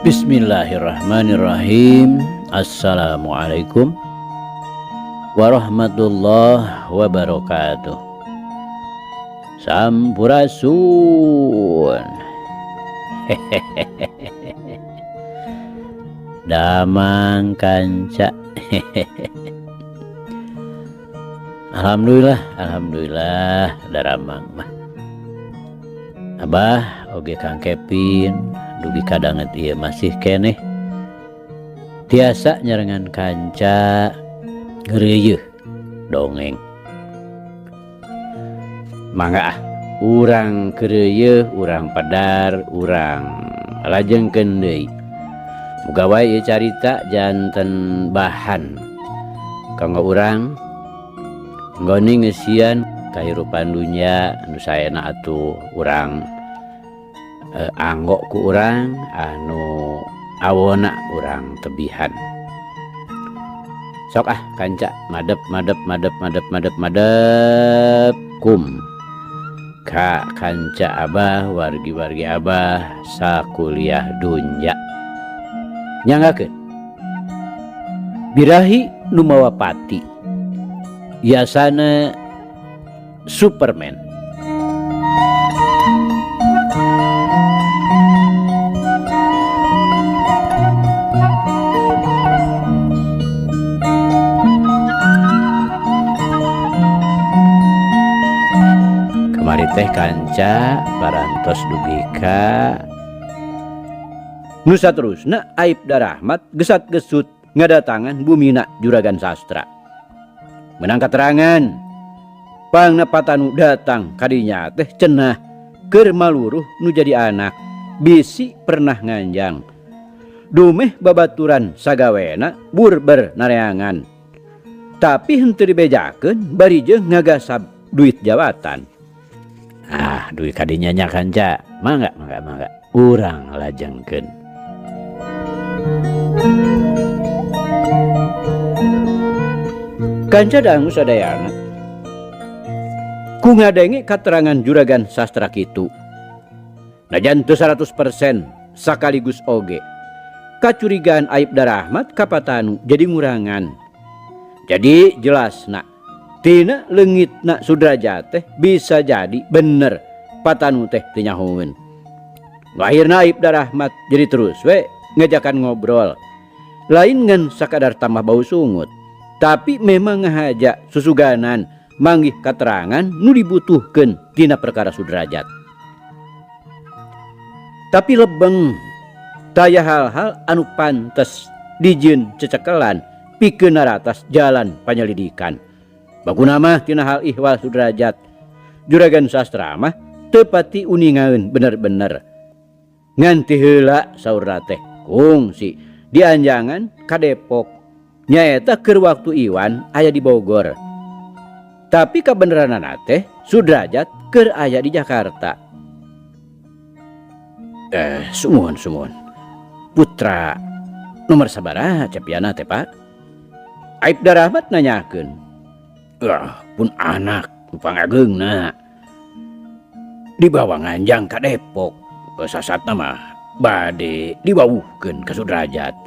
Bismillahirrahmanirrahim. Assalamualaikum warahmatullahi wabarakatuh. Sampurasun. Damang kanca. Alhamdulillah, alhamdulillah daramang mah. Abah oge Kang Kevin dugi kadanget ieu masih keneh tiasa nyarengan kanca ngreuyeuh dongeng. Mangga ah, urang keureuyeih, urang pedar, urang lajengkeun deui. Muga wae ieu carita janten bahan kanggo urang nggoni ngeusian kahirupan dunya anu saena atuh urang anggo ku urang anu awona urang tebihan. Sok ah kanca madep madep madep madep madep madep kum ka kanca abah wargi-wargi abah sakuliah dunya. Nyanggakeun birahi nu mawa pati yasana Superman. Kamari teh kanca parantos dugi ka nu saterusna Aibda Rahmat gesat-gesut ngadatangan bumina Juragan Sastra. Menang keterangan pangna patanu datang kadinya teh cenah keur maluruh nu jadi anak bisi pernah nganjang. Dumeh babaturan sagawena burber nareangan. Tapi henteu dibejakeun bari jeung ngagasab duit jabatan. Ah, duit kadinya nya kanca. Mangga, mangga, mangga. Urang lajengkeun. Kanca dangu sadayana. Ku ngadenge katerangan Juragan Sastra kitu. Najan teu 100% sakaligus oge. Kacurigaan Aibda Rahmat ka Patanu jadi ngurangan. Jadi jelasna tina leungitna Sudrajat teh bisa jadi bener Patanu teh teu nyahoeun. Nu akhirna Aibda Rahmat jadi terus we ngajakan ngobrol. Lain ngan sakadar tambah bau sungut, tapi memang ngahaja susuganan manggih katerangan nu dibutuhkeun tina perkara Sudrajat. Tapi lebeng taya hal-hal anu pantes dijieun cecekelan pikeun naratas jalan panyelidikan. Baguna mah tina hal ihwal Sudrajat. Juragan Sastra mah teu pati uningaeun bener-bener. Ngan ti heula saurna teh kungsi dianjangan ka Depok. Nyaeta keur waktu Iwan aya di Bogor. Tapi kabeneranana teh Sudrajat keur aya di Jakarta. Sumuhun, sumuhun. Putra nomor sabaraha cepiana teh, Pak? Aibda Rahmat nanyakeun. Ah, pun anak nu pangageungna. Dibawa nganjang ka Depok. Sasatna mah bade diwawuhkeun ka Sudrajat.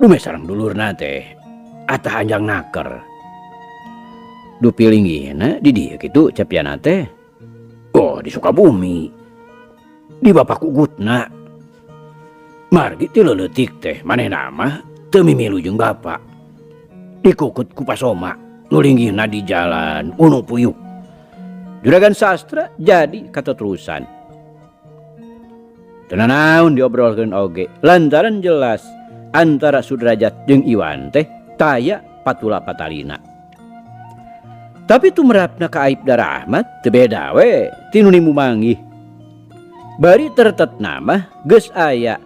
Dumeh sareng dulurna teh atah anjang naker. Dupi linggihna di dieu kitu cepiana teh. Oh, di Sukabumi. Di bapak kugutna. Margi ti leuletik teh manehna mah teu mimilu jeung bapak. Dikukut ku Pasoma nu linggihna di jalan Gunung Puyuh. Juragan Sastra jadi kateterusan. Teu nanaon diobrolkeun oge lantaran jelas antara Sudrajat jeung Iwan teh taya patula patalina. Tapi tumrapna ka Aibda Rahmat teu beda we ti nu nimu manggih. Bari tertetna mah geus aya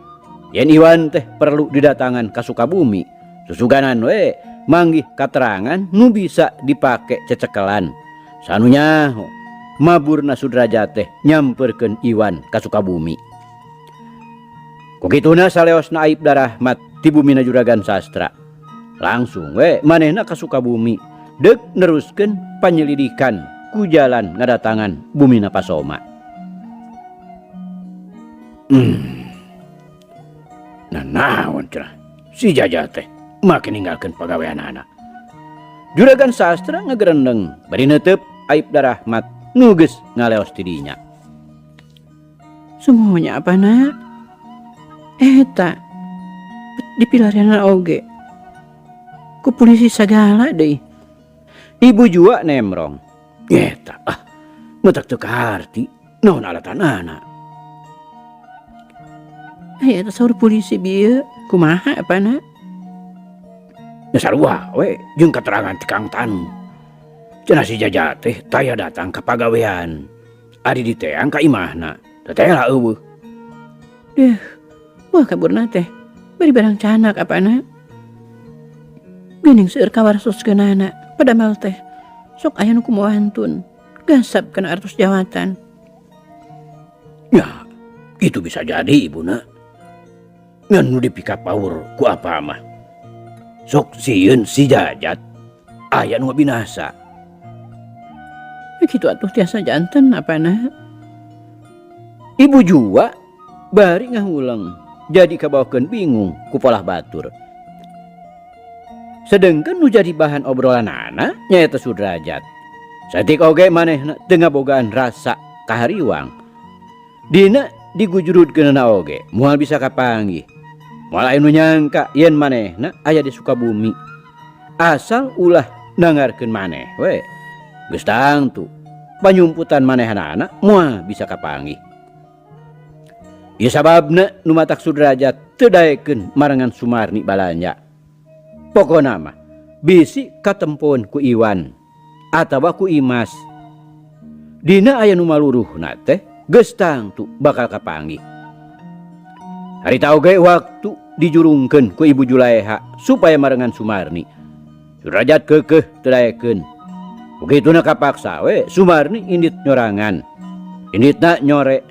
yen Iwan teh perlu didatangan ka Sukabumi. Susuganan we manggih katerangan nu bisa dipake cecekelan. Sanu nyaho maburna Sudrajat teh nyamperkeun Iwan ka Sukabumi. Kukituna saleosna Aibda Rahmat ti bumina Juragan Sastra. Langsung we manehna ka Sukabumi deuk neruskeun panyelidikan ku jalan ngadatangan bumina Pasoma. Nah, naon cenah si Jaja teh make ninggalkeun pagaweanana. Juragan Sastra ngagerendeng bari neuteup Aibda Rahmat nu geus ngaleos ti dinya. Semuanya apa nak? Eta dipilarian oge. Ku polisi sagala deui. Ibu jua nemrong. Eta ah, matak teu kaharti naon alatanana. Aya eta saur polisi bieu kumaha apa nak? Nya sarua we jeung katerangan ti Kang Tanu. Cenah si Jaja teh taya datang ka pagawean. Ari diteang ka imahna. Teh lah eueuh. Deuh, wah kaburna teh. Bari barang canak apana? Geuning seueur kawarsoskeunana padamel teh. Sok aya nu kumuantun. Gasap kana artos jawatan. Ya, itu bisa jadi ibuna. Ngan nu dipikapaur ku apa mah. Sok sieun si Jajat aya nu ngabinasa. Kitu atuh tiasa janten apana? Ibu jua bari ngahuleng jadi kabawakeun bingung ku polah batur. Sedengkeun nu jadi bahan obrolanana nyaeta Sudrajat. Saeutik oge manehna teu ngabogaan rasa kahariwang. Dina digujurudkeunana oge moal bisa kapanggih. Moal aya nu nyangka yen manehna aya di Sukabumi. Asal ulah nangarkeun maneh we. Geus tangtu panyumputan manehanana moal bisa kapanggih. Ieu sababna nu matak Sudrajat teu daekeun marengan Sumarni balanja. Pokona mah bisi katempoeun ku Iwan atawa ku Imas. Dina aya nu maluruhna teh geus tangtu bakal kapanggih. Harita oge waktu dijurungkeun ku Ibu Julaeha supaya marengan Sumarni. Sudrajat keukeuh teu daekeun. Begituna kapaksa we Sumarni indit nyorangan. Inditna nyore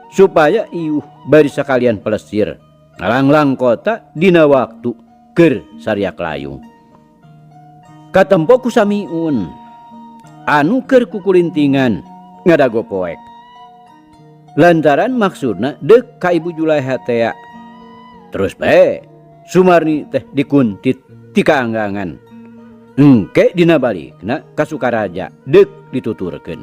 supaya iuh bari sakalian pelesir ngalanglang kota dina waktu keur sariak layung. Katempo ku Samiun anu keur kukulintingan ngadago poek. Lantaran maksudna deuk ka Ibu Julaeha tea. Terus bae Sumarni teh dikuntit ti kaanggangan. Engke dina balikna ka Sukaraja deuk dituturkeun.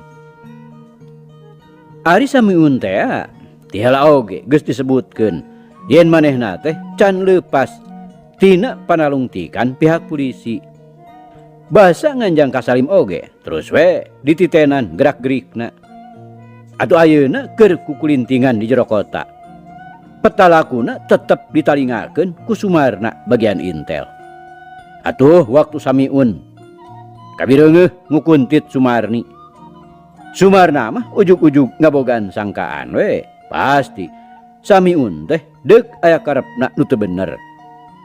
Ari Samiun tea tiheula oge geus disebutkeun yen manehna teh can leupas tina panalungtikan pihak polisi. Basa nganjang ka Salim oge terus we dititenan gerak-gerikna. Atuh ayeuna keur kukulintingan di jero kota. Petalakuna tetep ditalingakeun ku Sumarna bagian intel. Atuh waktu Samiun kabireungeuh ngukuntit Sumarni. Sumarna mah ujug-ujug ngabogaan sangkaan we. Pasti Samiun teh deuk aya karepna nu teu bener.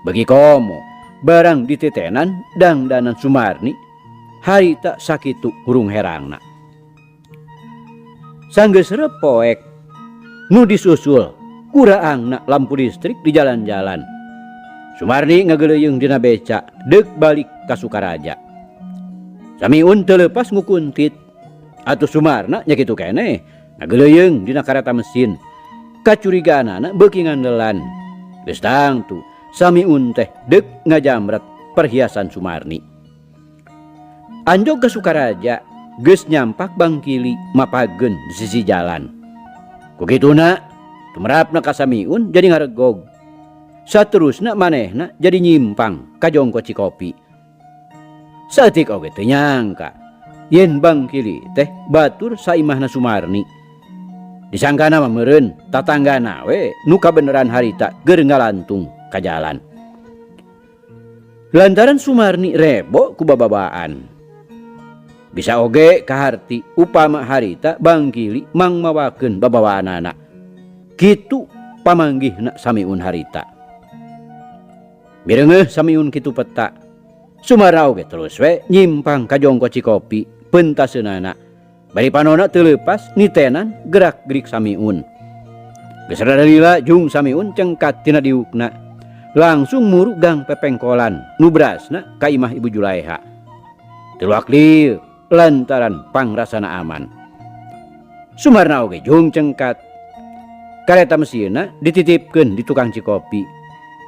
Bagi komo barang dititenan dangdanan Sumarni harita sakitu hurung herangna. Sanggeus repoek nu disusul kuraangna lampu listrik di jalan-jalan. Sumarni ngageleuyeung dina beca deuk balik ka Sukaraja. Samiun teu leupas ngukuntit. Atuh Sumarna nya kitu keneh ngageleuyeung dina kareta mesin. Kacurigaanana beuki ngandelan. Geus tangtu Samiun teh deuk ngajamret perhiasan Sumarni. Anjog ka Sukaraja geus nyampak Bangkili mapageun di sisi jalan. Ku kituna tumerapna ka Samiun jadi ngaregog. Saterusna manehna jadi nyimpang ka jongko Cikopi. Saeutik oge teu nyangka yen Bangkili teh batur saimahna Sumarni. Disangkana mah meureun tatanggana we nu kabeneran harita keur ngalantung ka jalan. Lantaran Sumarni rebo ku bababaan. Bisa oge kaharti upama harita Bangkili mangmawakeun babawaanana. Kitu pamanggihna Samiun harita. Mireungeuh Samiun kitu peta. Sumarna oge terus we nyimpang ka jongko Cikopi pentaseunana. Bari panona teu leupas nitenan gerak-gerik Samiun. Geus rada lila jung Samiun cengkat tina diukna. Langsung muru gang pepengkolan nu berasna ka imah Ibu Julaeha. Teu luak lieu lantaran pangrasana aman. Sumarna oge jung cengkat. Kareta mesinna dititipkeun di tukang Cikopi.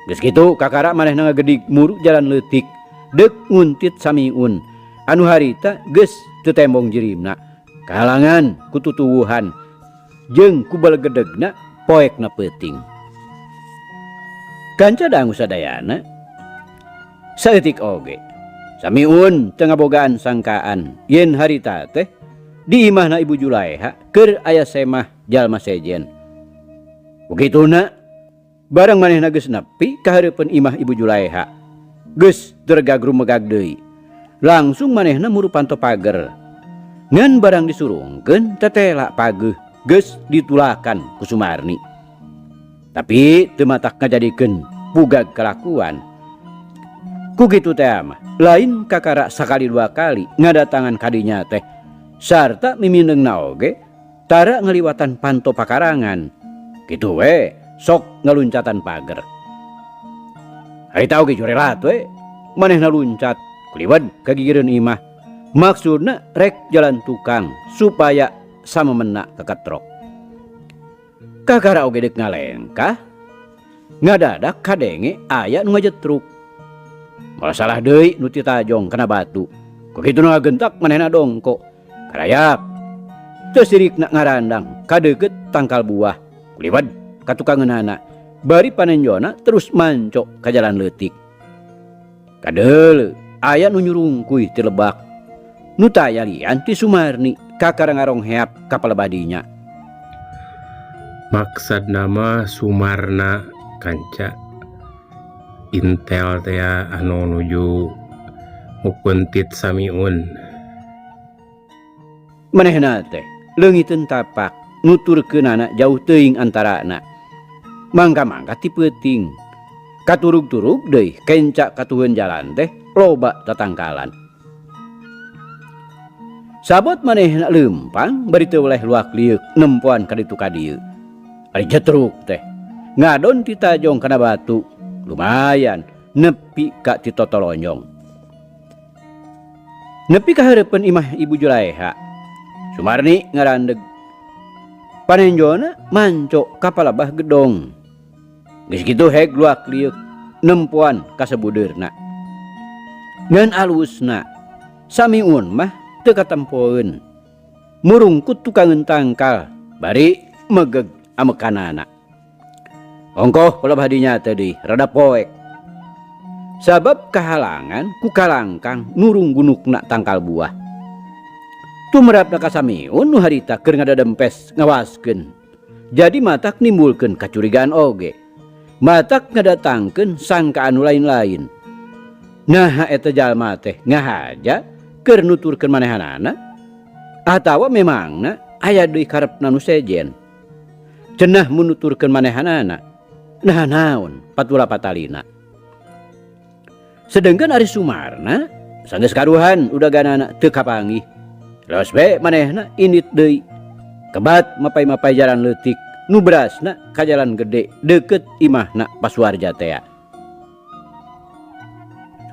Geus kitu kakara manehna ngagedig muru jalan leutik deuk nguntit Samiun anu harita geus teu tembong jirimna kahalangan ku tutuwuhan jeung ku balegedegna poekna peuting. Kanca dangu sadayana saeutik oge Samiun teu ngabogaan sangkaan yen harita teh di imahna Ibu Julaeha keur aya semah jalma sejen. Begituna barang manehna geus nepi ka hareupeun imah Ibu Julaeha geus deregag rumegag deui. Langsung manehna muru panto pager. Ngan barang disurungkeun tetela pageuh geus ditulakan ku Sumarni. Tapi teu matak ngajadikeun pugag kalakuan. Ku kitu teh mah lain kakara sakali dua kali ngadatangan kadinya teh sarta mimindengna oge tara ngaliwatan panto pakarangan. Kitu we sok ngaluncatan pager. Harita oge jurelat we manehna luncat kuliwed ka gigireun imah. Maksudna rek jalan tukang supaya samemena keketrok. Kakara oge deuk ngalengkah ngadadak kadenge aya nu ngajetruk. Malah salah deui nu titajong kana batu. Ku kitu nu ngagentak manehna dongko. Karayak teu sirikna ngarandang kadeukeut tangkal buah. Kuliwed ka tukangeunana. Bari panenjona terus manco ka jalan leutik. Kadeuleu aya nu nyurungkuy ti lebak. Nu taya lian ti Sumarni kakara ngarongheap ka palebadinya. Maksad nama Sumarna kanca intel teh anu nuju ngukuntit Samiun. Manehna teh leungiteun tapak nuturkeunana jauh teuing antarana. Mangga-mangga ti peuting. Katurug-turug deui kenca katuheun jalan teh loba tatangkalan. Sabot manehna leumpang bari teu weleh luak lieuk nempoan ka ditu ka dieu. Ari jetruk teh ngadon ti tajong kana batu lumayan nepi ka ti totolonyong. Nepi ka hareupeun imah Ibu Julaeha. Sumarni ngarandeg. Panenjona manco ka palabah gedong. Geus kitu heg luak lieuk nempoan ka sabudeurna. Ngan alusna Samiun mah teu katempoeun. Murungkut tukangeun tangkal bari megeg amekanana. Ongkoh palebah dinya teh deui rada poek. Sabab kahalangan ku kalangkang nurung gunukna tangkal buah. Tumerapna ka Samiun nu harita keur ngadadempes ngawaskeun. Jadi matak nimbulkeun kacurigaan oge. Matak ngadatangkeun sangkaan nu lain-lain. Naha eta jalma teh ngahaja keur nuturkeun manehanana atawa memangna aya deui karepna nu sejen. Cenah mun nuturkeun manehanana naha naon patula patalina. Sedengkeun ari Sumarna sanggeus karuhan udaganana teu kapanggih. Leos we manehna indit deui. Kebat mapay-mapay jalan leutik nu berasna ka jalan gede deukeut imahna Pasuarja tea.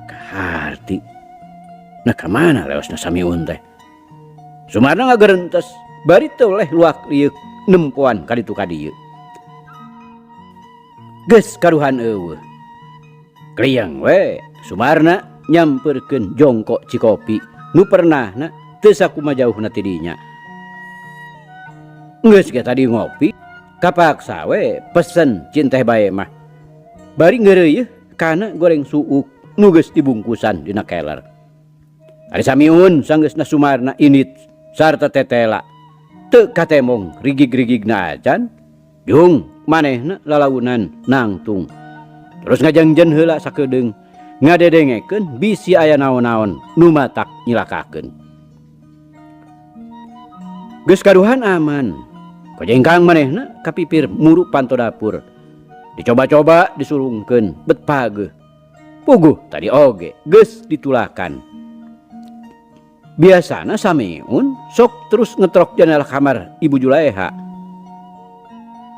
Kaharti. Nah ka mana leosna Samiun teh? Sumarna ngagerentes bari teu leh luak lieuk nempoan ka ditu ka dieu. Geus karuhan eueuh. Kliang we Sumarna nyamperkeun jongkok Cikopi nu pernahna teu sakumajauhna ti dinya. Geus ge tadi ngopi kapaksa we pesen cinteh bae mah. Bari ngeureuyeuh kana goreng suuk nu geus dibungkusan dina keler. Ari Samiun sanggeusna Sumarna indit sarta tetela teu katemong rigig-rigigna acan jung manehna lalaunan nangtung. Terus ngajangjen heula sakedeung ngadedengekeun bisi aya naon-naon nu matak nyilakakeun. Geus kaduhan aman. Kojengkang manehna kapipir muru panto dapur. Dicoba-coba disurungkeun bet pageuh. Puguh tadi oge geus ditulakan. Biasana Samiun sok terus ngetrok jendela kamar Ibu Julaeha.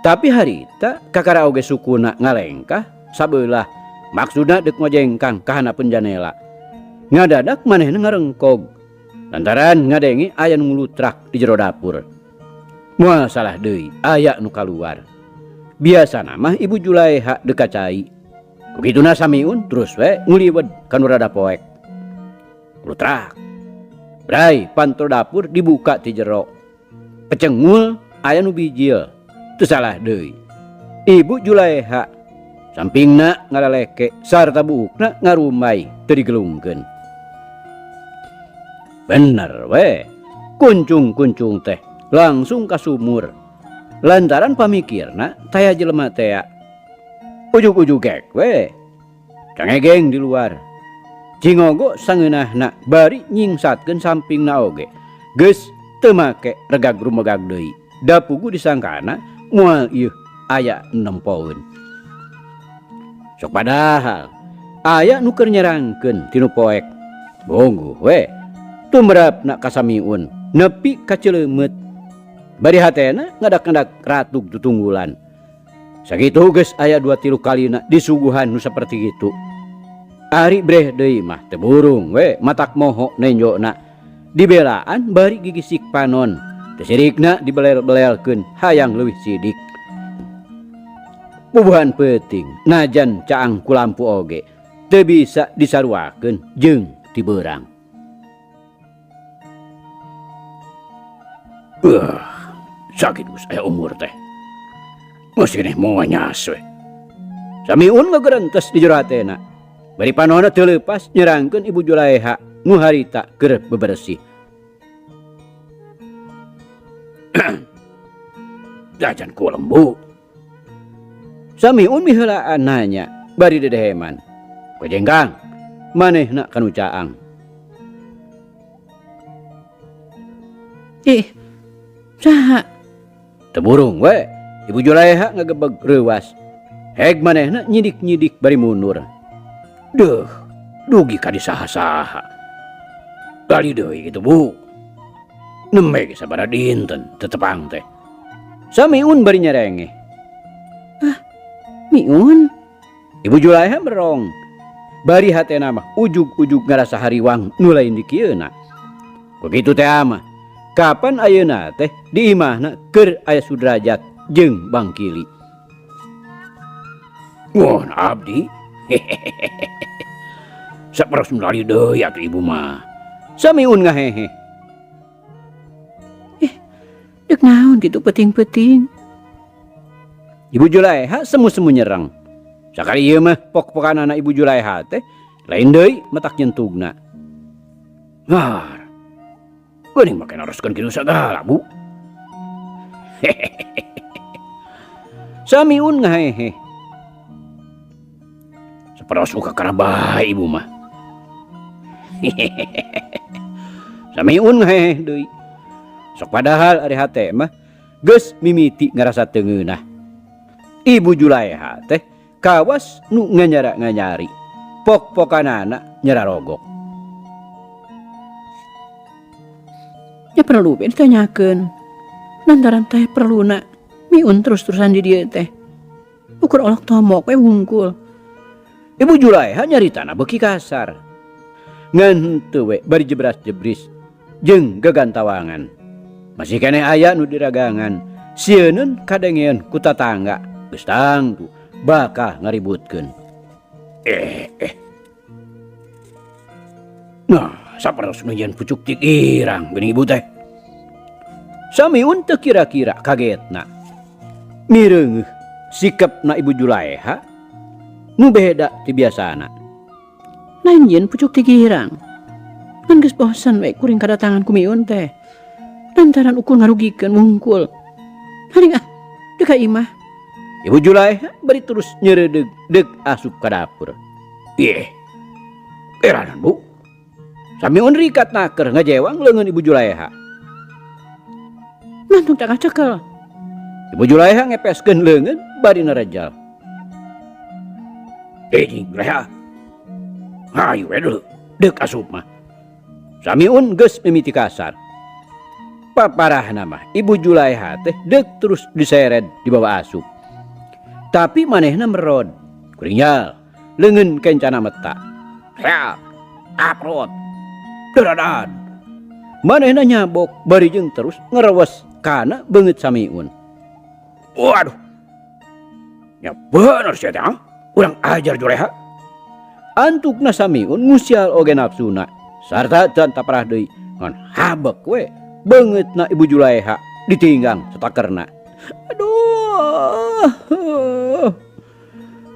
Tapi harita kakara oge sukuna ngalengkah sabelah maksudna deuk ngojengkang ka handapeun janela. Ngadadak manehna ngarengkog lantaran ngadenge aya nu nglutrak di jero dapur. Moal salah deui aya nu kaluar. Biasana mah Ibu Julaeha deuk ka cai. Kukituna Samiun terus we nguliwed kanu rada poek. Lutrak. Bray panto dapur dibuka ti jero. Pecengul aya nu bijil. Teu salah deui. Ibu Julaeha sampingna ngalaleke sarta buukna ngarumai teu digelungkeun. Bener we. Kuncung-kuncung teh langsung ka sumur. Lantaran pamikirna taya jelema tea. Ujug-ujug gek we. Cangegeng di luar. Cingogo sangeunahna bari nyingsatkeun sampingna oge. Geus teu make regag rumegag deui. Da pugu disangkana moal ieu aya nempoeun. Sok padahal aya nu keur nyerangkeun tinu poek. Bongguh we. Tumrapna ka Samiun nepi ka Cilemeut. Bari hatena ngadak-ngadak ratug tutunggulan. Sakitu geus aya 2-3 kalina disuguhan nu saperti kitu. Ari breh deui mah teu burung we matak moho nenjona. Dibelaan bari gigisik panon. Teu sirikna dibelel-belelkeun hayang leuwih sidik. Bubuhan peuting najan caang ku lampu oge teu bisa disaruakeun jeung ti beurang. Sakit geus aya umur teh. Geus keneh monyas we. Samiun ngagerentes di jero hatena. Bari panonna teu leupas nyerangkeun Ibu Julaeha nu harita keur bebersih. Jajan ku lembu. Samiun miheulaan nanya bari dedeheman. Kajengkang manehna kanu caang. Ih, saha? Teu burung we. Ibu Julaeha ngagebeg reuwas. Heg manehna nyidik-nyidik bari mundur. Duh, dugi ka disaha-saha. Bali deui kitu Bu. Nembe ge sabaraha dinten teu tepang teh. Samiun bari nyerengeh. Ah, Miun? Ibu Julaeha merong. Bari hatena mah ujug-ujug ngarasa hariwang nu lain dikieuna. Begitu teh mah. Kapan ayeuna teh di imahna keur aya Sudrajat jeung Bangkili. Wah, abdi. Saperos nulari deui atuh ibu mah. Samiun ngahehe. Dek naon kitu peuting-peuting. Ibu Julaeha semu-semu nyerang. Sakali ieu mah pok-pokanana Ibu Julaeha teh lain deui matak nyentugna. Ngar. Geuning make naroskeun kitu sagala, Bu. Samiun ngahehe. Saperos uka karabah ibu mah. Samiun ngahehe deui. Sok padahal ari hate mah geus mimiti ngarasa teu ngeunah. Ibu Julaeha teh kawas nu nganyara-nganyari. Pok-pokanana nyararogok. Ya perlu we ditanyakeun. Lantaran teh perluna Miun terus-terusan di dieu teh. Ukur olok tomok we wungkul. Ibu Julaeha nyaritana beuki kasar. Ngan henteu we bari jebras-jebris jeung gagantawangan. Masih keneh aya nu diragangan. Sieuneun kadengean ku tatangga. Geus tangtu bakal ngaributkeun. Nah, saperos nu nyieun pucuk tik irang geuning ibu teh. Samiun teu kira-kira kagetna. Mireungeuh sikapna Ibu Julaeha nu beda ti biasana. Lain nyieun pucuk tik irang. Ngan geus bosen we kuring kadatangan ku Miun teh. Lantaran ukur ngarugikeun wungkul. Haring ah, deuk ka imah. Ibu Julaeha bari terus nyereudeg deuk asup ka dapur. Ih, eranan Bu. Samiun rikat naker ngajewang leungeun Ibu Julaeha. Mantung tak kacekel. Ibu Julaeha ngepeskeun leungeun bari narejal. Julaeha. Hayu we dulu, deuk asup mah. Samiun geus mimiti kasar. Paparahna mah Ibu Julaeha teh deuk terus diseret dibawa asup. Tapi manehna merod. Kuringal leungeun kencana meta. Hea, aprot. Deradan. Manehna nyabok bari jeung terus ngerewes kana beungeut Samiun. Waduh. Nya bener sia teh, ha? Urang ajar Juleha. Antukna Samiun ngusial oge nafsuna sarta can taparah deui ngan habek we beungeutna Ibu Juleha ditinggang satakerna. Aduh.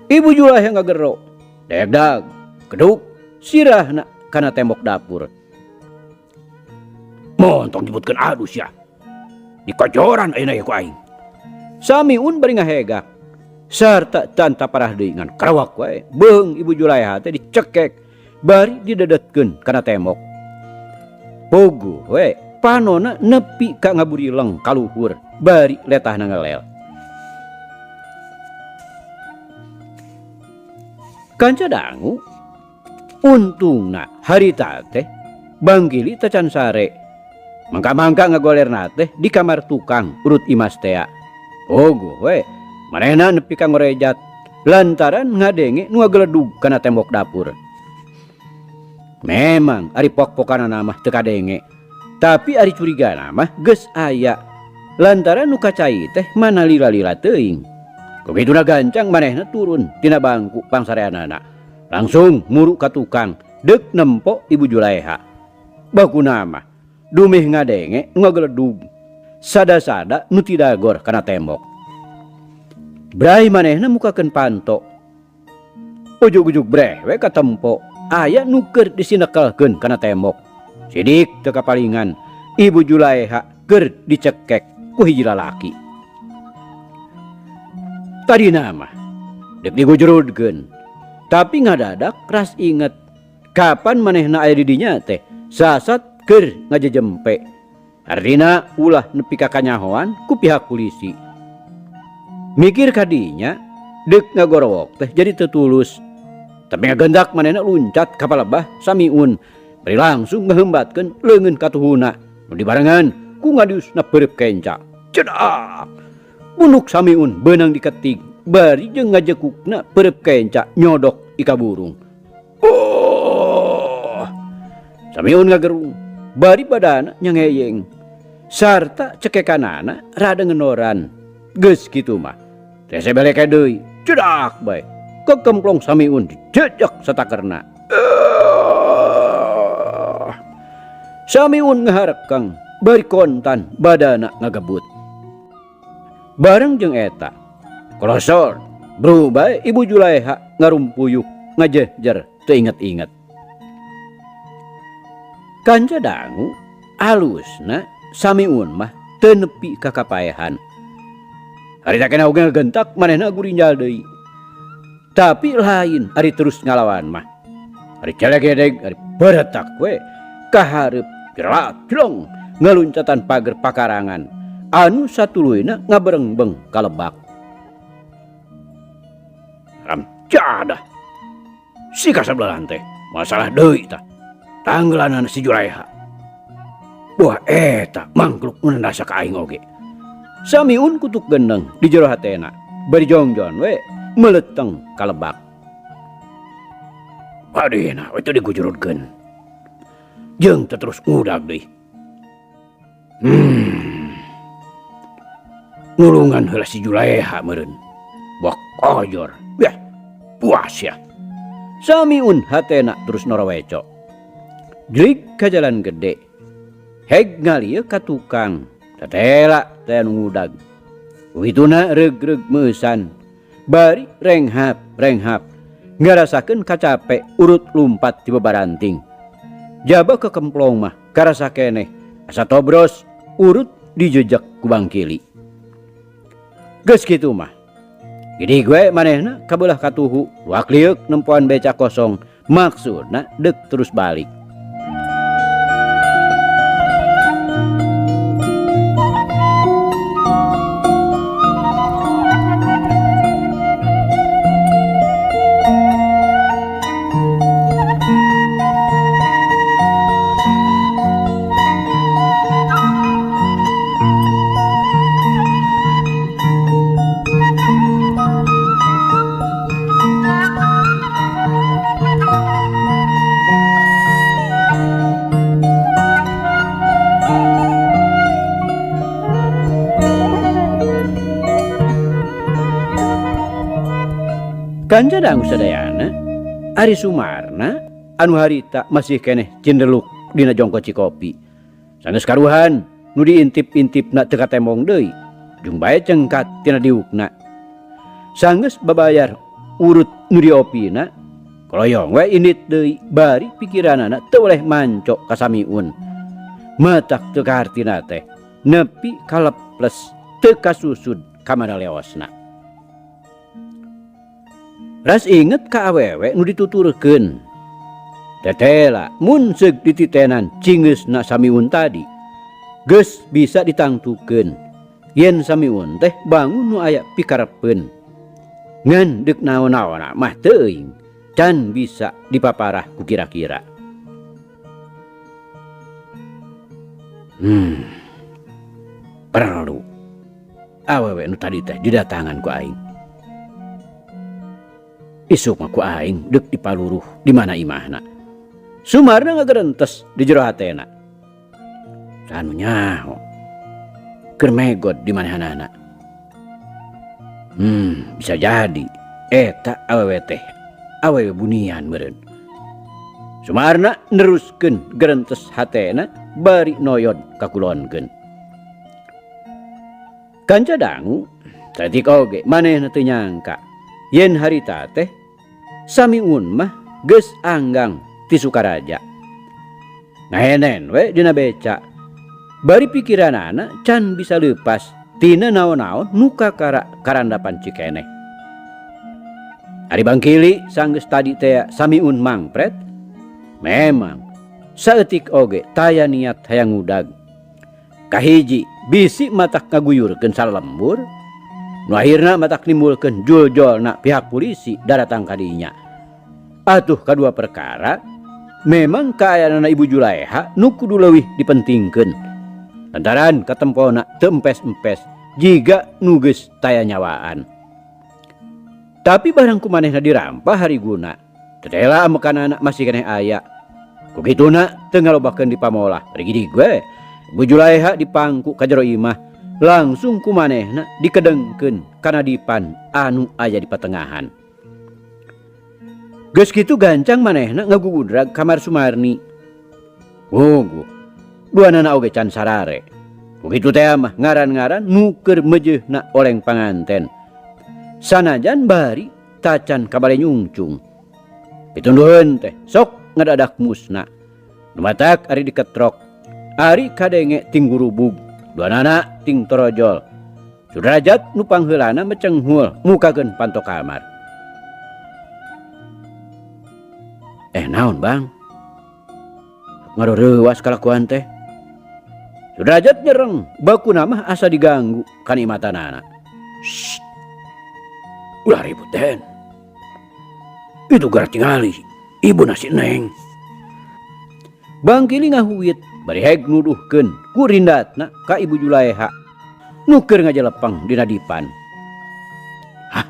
Ibu Juleha ngagero. Degdag keduk sirahna kana tembok dapur. Montong nyebutkeun alus ya. Dikojoran ayeuna ye ku aing. Samiun bari ngahegak sarta can taparah deui ngan karawak wae. Beung Ibu Juleha teh dicekek bari didedetkeun kana tembok. Puguh we panona nepi ka ngaburileng kaluhur bari letahna ngelel. Kanca dangu untungna harita teh Bangkili tacan sare. Mangka-mangka ngagolerna teh di kamar tukang urut Imas tea. Puguh we manehna nepi ka ngorejat lantaran ngadenge nu ngageledug kana tembok dapur. Memang ari pok-pokanana mah teu kadenge, tapi ari curigana mah geus aya lantaran nu kacai teh mana lila-lila teuing. Kugituna gancang manehna turun tina bangku pangsareanana. Langsung muru ka tukang deuk nempo Ibu Juleha. Bakuna mah dumeh ngadenge nu ngageledug sada-sada nu tidagor kana tembok. Brai manehna mukakeun panto. Ujug-ujug breh we katempo aya nu keur disinekelkeun kana tembok. Sidik teu kapalingan Ibu Juleha keur dicekek ku hiji lalaki. Tadina mah deuk digujurudkeun, tapi ngadadak ras inget kapan manehna aya di dinya teh sasat keur ngajejempe. Artina ulah nepi ka kanyahoan ku pihak polisi. Mikir kadinya deuk ngagorowok teh jadi teu tulus. Tapi ngagendak manehna luncat ka palebah Samiun bari langsung ngahembatkeun leungeun katuhuna nu dibarengan ku ngadiusna peureub kenca. Cedak! Punuk Samiun beunang diketig bari jeung ngajekukna peureub kenca nyodok ika burung. Oh! Samiun ngagerung bari badana nyangeyeng sarta cekekanana rada ngenoran. Geus kitu mah teh beleke deui cedak bae kekemplong Samiun dijejek satakerna. Samiun ngaharekang bari kontan badana ngagebut. Bareng jeung eta kolosor berubah Ibu Juleha ngarumpuyuk ngajejer teu inget-inget. Kanca dangu alusna Samiun mah teu nepi ka kapaehan. Harita kena oge ngagentak manehna gurinjal deui. Tapi lain ari terus ngalawan mah. Ari celegedeg ari beretak we kahareup jerat jlong ngaluncatan pager pakarangan anu satuluyna ngaberengbeng kalebak. Ramcadah si kasabelahan teh masalah deui tah tanggelanan si Juleha. Wah eta mangkluk nandasa ka aing oge. Samiun kutuk geneng di jero hatena bari jongjon we meleteng kalebak. Adina we teu digujurudkeun jeung teu terus ngudag deui. Nulungan heula si Juleha meureun. Bok kojor. Yah, puas ya. Samiun hatena terus noroweco. Jlig ka jalan gede. Heg ngalieu ka tukang. Tetela teh nu ngudag. Wituna reug-reug meusan. Bari renghap renghap. Ngarasakeun kacape urut lumpat di bebaranting. Jaba kekemplong mah karasa keneh asa tobros urut dijejek ku Bangkili. Geus kitu mah. Gini gue manehna kabelah katuhu luak lieuk nempoan beca kosong maksudna deuk terus balik. Kanca dangu sadayana, Ari Sumarna anu harita masih keneh cindeluk dina jongko cikopi. Sanes karuhan nu diintip-intipna teu katembong deui, jung bae cengkat tina diukna. Sanggeus babayar urut nu diopina, koloyong we indit deui bari pikiranana teu weleh manco ka Samiun. Matak teu kahartina teh nepi kaleples teu kasusud ka mana leosna. Ras inget ka awewe nu dituturkeun. Tetela mun seug dititenan cingeusna Samiun tadi, geus bisa ditangtukeun yen Samiun teh bangun nu aya pikarepeun. Ngan deuk naon-naonna mah teuing, can bisa dipaparah ku kira-kira. Perlu awewe nu tadi teh didatangan ku aing. Isuk mah ku aing deuk dipaluruh di mana imahna. Sumarna ngagerentes di jero hatena. Anu nyaho keur megot di manehanana. Bisa jadi eta awewe teh awewe bunian meureun. Sumarna neruskeun gerentes hatena bari noyod kakulonkeun. Kanca dangu saeutik oge manehna teu nyangka yen harita teh Samiun mah geus anggang ti Sukaraja. Ngahenen we dina beca. Bari pikiranana can bisa leupas tina naon-naon nu kakara karandapan Cikeneh. Ari Bangkili sanggeus tadi teh Samiun mangpret, memang saeutik oge taya niat hayang ngudag. Kahiji bisi matak ngaguyurkeun salembur, nu akhirna matak nimbulkeun juljolna pihak polisi daratang ka dinya. Atuh kadua perkara memang kaayaanana Ibu Julaeha nu kudu leuwih dipentingkeun. Lantaran katempona teu empes-empes jiga nu geus taya nyawaan. Tapi barang kumanehna dirampah hariguna, tetela amekanana masih keneh aya. Ku kituna teu ngalobakeun di pamolah. Rigidig we, Ibu Julaeha dipangku ka jero imah, langsung kumanehna dikedengkeun kana dipan anu aya di patengahan. Geus kitu gancang manehna ngagugudrag kamar Sumarni. Wuguh, duanana oge can sarare. Ku kitu teh mah ngaran-ngaran nu keur meujeuhna oleng panganten. Sanajan bari tacan kabale nyungcung. Pitunduheun teh sok ngadadak musna. Nu matak ari diketrok, ari kadenge ting gurubug, duanana ting torojol. Sudrajat nu pangheulana mecenghul mukakeun panto kamar. Naon Bang? Ngareurewas kalakuan teh. Sudrajat nyereng, bakuna mah asa diganggu kanimatanana. Shh. Ulah ribut Den. Itu gara tingali ibu nasi neng. Bangkili ngahuit bari heg nuduhkeun ku rindatna ka Ibu Julaeha nu keur ngajelepeng dina dipan. Hah?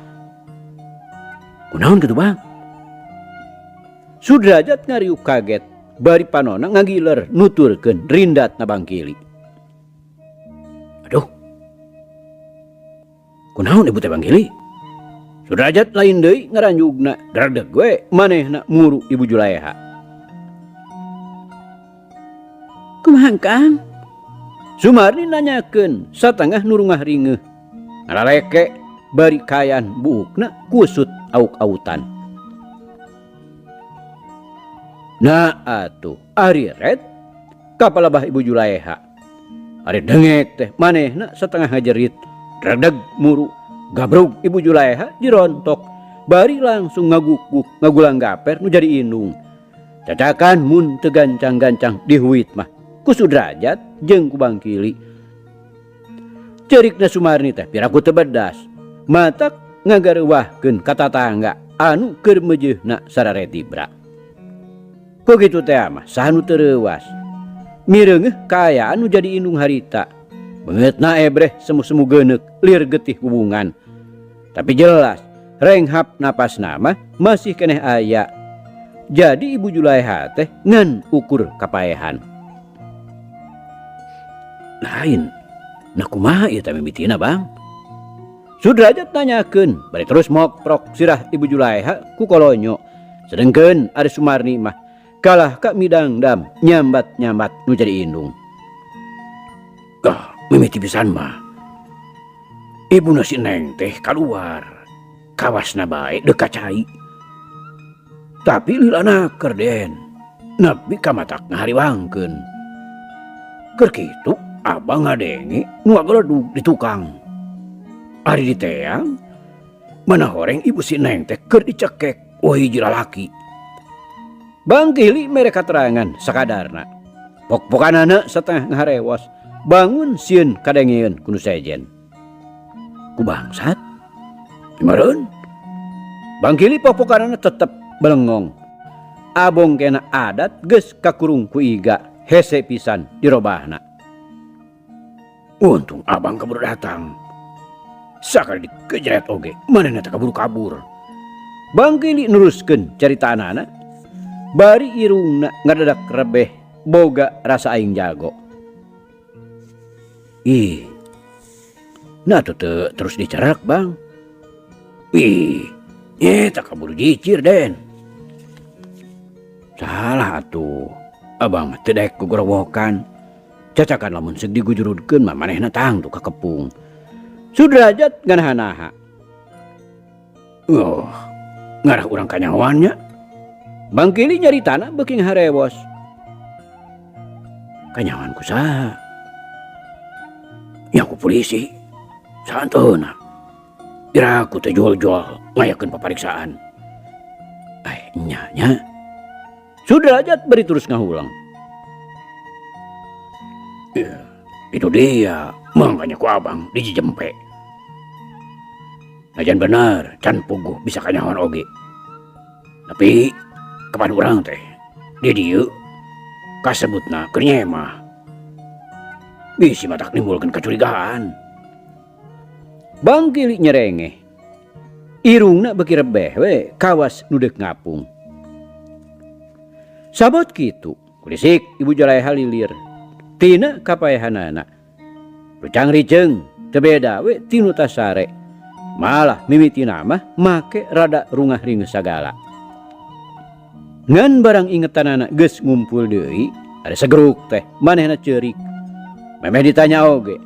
Kunaon kitu Bang? Sudrajat ngariuk kaget bari panona ngagiler nuturkeun rindatna Bangkili. Aduh. Kunaon ibu teh Bangkili? Sudrajat lain deui ngaranjugna, dredeg we manehna muru Ibu Julaeha. Kumaha Kang? Sumarni nanyakeun satengah nurungah ringeuh. Ngalaleke bari kayan buukna kusut auk-autan. Nah atuh ari red kapalabah Ibu Julaeha. Ari dengek teh manehna setengah ngajerit, dredeg muru, gabrug Ibu Julaeha dirontok, bari langsung ngagukguk ngagulang gaper nu jadi indung. Cacakan mun teu gancang-gancang dihuit mah ku Sudrajat jeung ku Bangkili. Cerikna Sumarni teh piraku teu bedas, matak ngagareuwahkeun ka tatangga anu keur meujeuhna sarare tibra. Ku kitu teh mah saha nu teu reuwas. Mireungeuh kaayaan nu jadi indung harita. Beungeutna ebreh semu-semu geuneuk lir getih hubungan. Tapi jelas renghap napasna mah masih keneh aya. Jadi Ibu Julaeha teh ngan ukur kapaehan. Lain, nah kumaha ieu teh mimitina Bang? Sudrajat nanyakeun bari terus moprok sirah Ibu Julaeha ku kolonyo. Sedengkeun ari Sumarni mah kalah ka midangdam nyambat-nyambat nu jadi indung. Gah, mimiti pisan mah. Ibuna si Neng teh kaluar. Kawasna bae deuk ka cai. Tapi lila keur Den. Nepi ka matak ngahariwangkeun. Keur kitu abang ngadenge nu ngageledug di tukang. Ari diteang mana horeng ibu si Neng teh keur dicekek ku hiji lalaki. Bangkili mere katerangan sakadarna. Pok-pokanana setengah ngaharewos bangun sieun kadengeun ku nu sejen. Ku bangsat. Meureun. Bangkili pok-pokanana tetep belengong. Abong kena adat geus kakurung ku iga hese pisan dirobahna. Untung abang kaburu datang. Sakali dikejret oge manehna teh kaburu kabur. Bangkili neruskeun caritaanana bari irungna ngadadak rebeh boga rasa aing jago. Ih. Nah tuh teu terus dicerek bang. Ih, eta kaburu jicir Den. Salah atuh. Abang mah teu daek gogorowokan. Cacakan lamun seug digujurudkeun mah manehna tangtu kakepung. Sudrajat nganaha-naha. Oh, ngarah urang kanyahoan nya. Bangkili nyaritana beuki ngaharewos. Kanyahoan ku saha? Nya ku polisi. Saanteuna. Iraku teh jual-jual ngayakeun papariksaan. Eh, nya nya. Sudrajat bari terus ngahulang. Ya, itu dia. Makanya ku abang dijejempe. Najan bener, can puguh bisa kanyahoan oge. Tapi kapan urang teh di dieu kasebutna keur nyemah. Bisi matak nimbulkeun kacurigaan. Bangkili nyerengeh. Irungna beuki rebeh we kawas nu deuk ngapung. Sabot kitu, kulisik Ibu Julaeha lilir. Tina kapaehanana. Rucang riceung teu beda we tinu tasare. Malah mimitina mah make rada rungah ringeus sagala. Ngan barang ingetanana geus ngumpul deui, ada segeruk teh manehna ceurik. Memeh ditanya oge,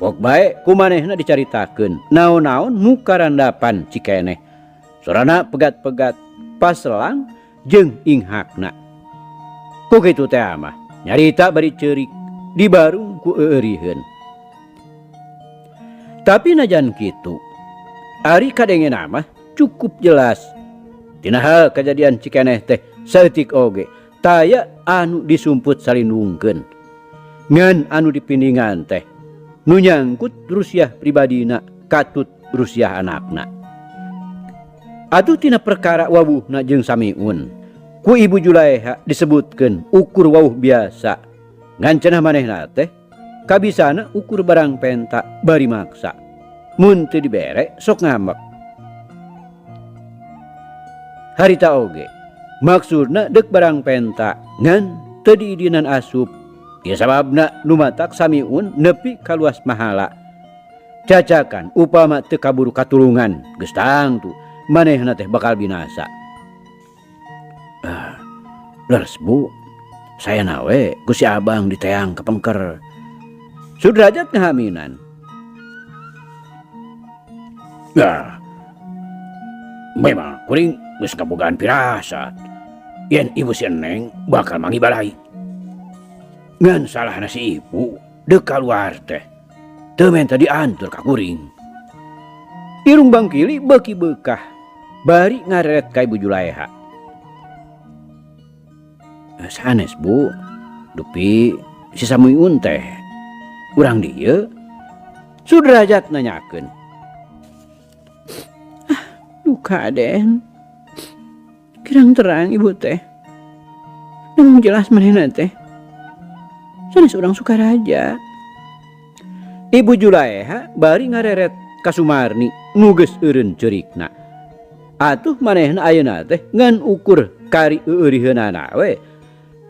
pok bae ku manehna dicaritakeun naon-naon nu karandapan Cikeneh. Sorana pegat-pegat paselang jeung inghakna. Ku kitu teh mah nyarita bari ceurik dibarung ku euriheun. Tapi najan kitu, ari kadengena mah cukup jelas. Tina hal kejadian Cikeneh teh saeutik oge taya anu disumput salindungkeun. Ngan anu dipindingan teh nu nyangkut rusiah pribadina katut rusiah anakna. Atuh tina perkara wawuhna jeung Samiun ku Ibu Julaeha disebutkeun ukur wawuh biasa. Ngan cenah manehna teh kabisana ukur barang penta bari maksa. Mun teu dibere sok ngambek. Harita oge maksudna deuk barang penta ngan teu diidinan asup. Ya sababna nu matak Samiun nepi kaluas mahala. Cacakan upama teu kaburu katulungan geus tangtu manehna teh bakal binasa. Ah, leres Bu, saya nawe ku si abang diteang ka pengker. Sudrajat ngahaminan. Ya, memang kuring geus kabogaan pirasat. Yen ibu si Neng bakal mangibalai. Ngan salahna si ibu deuk kaluar teh. Teu menta diantur ka kuring. Irung Bangkili beuki beukah bari ngareret ka Ibu Julaeha. Sanes Bu, dupi si Samiun teh urang dieu. Sudrajat nanyakeun. Ah, duka Den. Kirang terang ibu teh. Namun jelas manehna teh. Sanes urang Sukaraja. Ibu Julaeha bari ngareret ka Sumarni nu geus eureun ceurikna. Atuh manehna ayeuna teh ngan ukur kari eureunana we.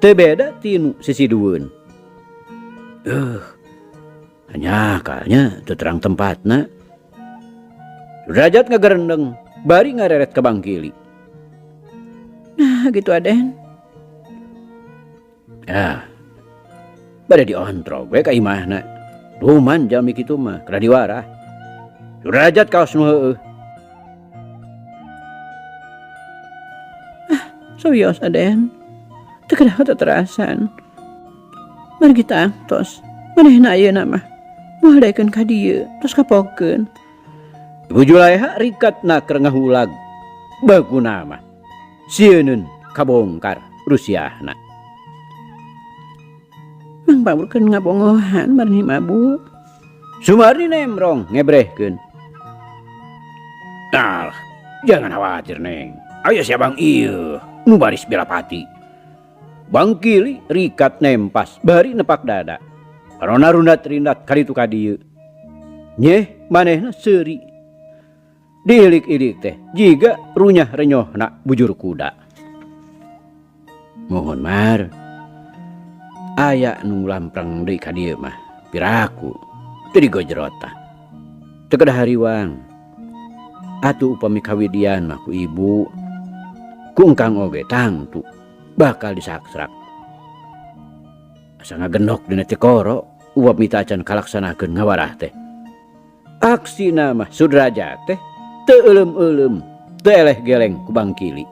Teu beda tinu sisidueun. Hanya kalnya teu terang tempatna. Sudrajat ngagerendeng bari ngareret ka Bangkili. Nah gitu Aden. Ah. Bade diontrog we ka imahna. Duman jalmi kitu mah kedah diwarah. Sudrajat kaos nu heueuh. Ah, sawios Aden. Teu kedah teterasan. Margi tangtos. Manehna ayeuna mah moal daekeun ka dieu, tos kapokeun. Ibu Juleha rikatna keur ngahulag. Baguna mah sieuneun kabongkar rusiahna. Mang paburkeun ngabongohan marni mah Bu. Sumarni nemrong ngebrehkeun. Alah, jangan khawatir Neng. Aya si abang ieu nu baris Bilapati. Bangkili rikat nempas bari nepak dada. Parona rundat-rindat kaditu ka dieu. Nyeh manehna seuri. Diilik-ilik teh jiga runyah renyohna bujur kuda. Mohon mar. Aya nu lamprang deui ka dieu mah. Piraku teu digojrot tah. Teu kedah hariwang. Atuh upami kawidian mah ku ibu. Ku engkang oge tangtu bakal disaksrak. Asa ngagenok dina tikoro uap mita acan kalaksanakeun ngawarah teh. Aksina mah Sudrajat teh teu euleum-euleum, teu eleh geleng ku Bangkili.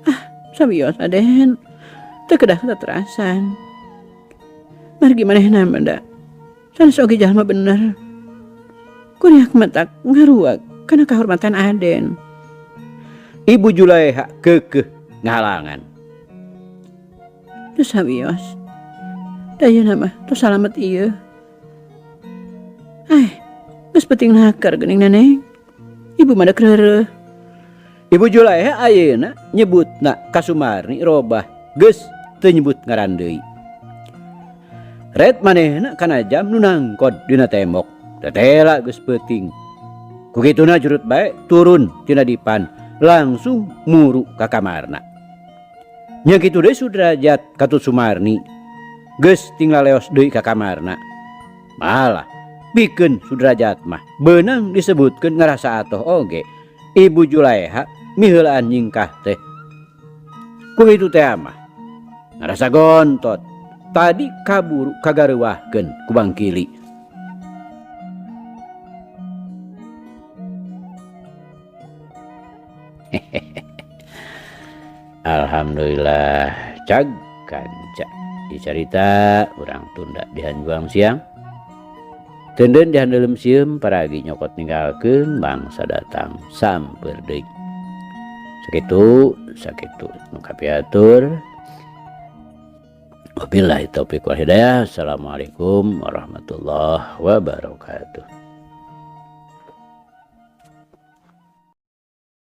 Ah, sawios Aden. Teu kedah teterasan. Margi manehna mah da. Sanes oge jalma bener. Kuriak matak ngaruag kana kahormatan Aden. Ibu Juleha keukeuh ngahalangan. Duh sawios. Da ayeuna mah tos salamet ieu. Ai, geus penting naker geuning Neneng. Ibu mah dek reureuh. Ibu Juleha ayeuna nyebutna ka Sumarni robah geus teu nyebut ngaran deui. Ret manehna kana jam nu nangkod dina tembok. Tetela geus peuting. Ku kituna jurut bae turun tina dipan langsung muru ka kamarna. Nya kitu deui Sudrajat katut Sumarni. Geus tinggal leos deui ka kamarna. Malah pikeun Sudrajat mah beunang disebutkeun ngarasa atoh oge. Ibu Juleha miheulaan nyingkah teh. Ku kitu teh mah ngarasa gontot. Tadi kaburu kagareuwahkeun ku Bangkili. Alhamdulillah cag kanca dicarita urang tunda dihanjuang siang. Teunden dihandelem sieum paragi nyokot ninggalkeun bangsa datang samper deui. Sakitu sakitu nu kapiatur. Wabillahi taufiq wal hidayah. Assalamualaikum warahmatullahi wabarakatuh.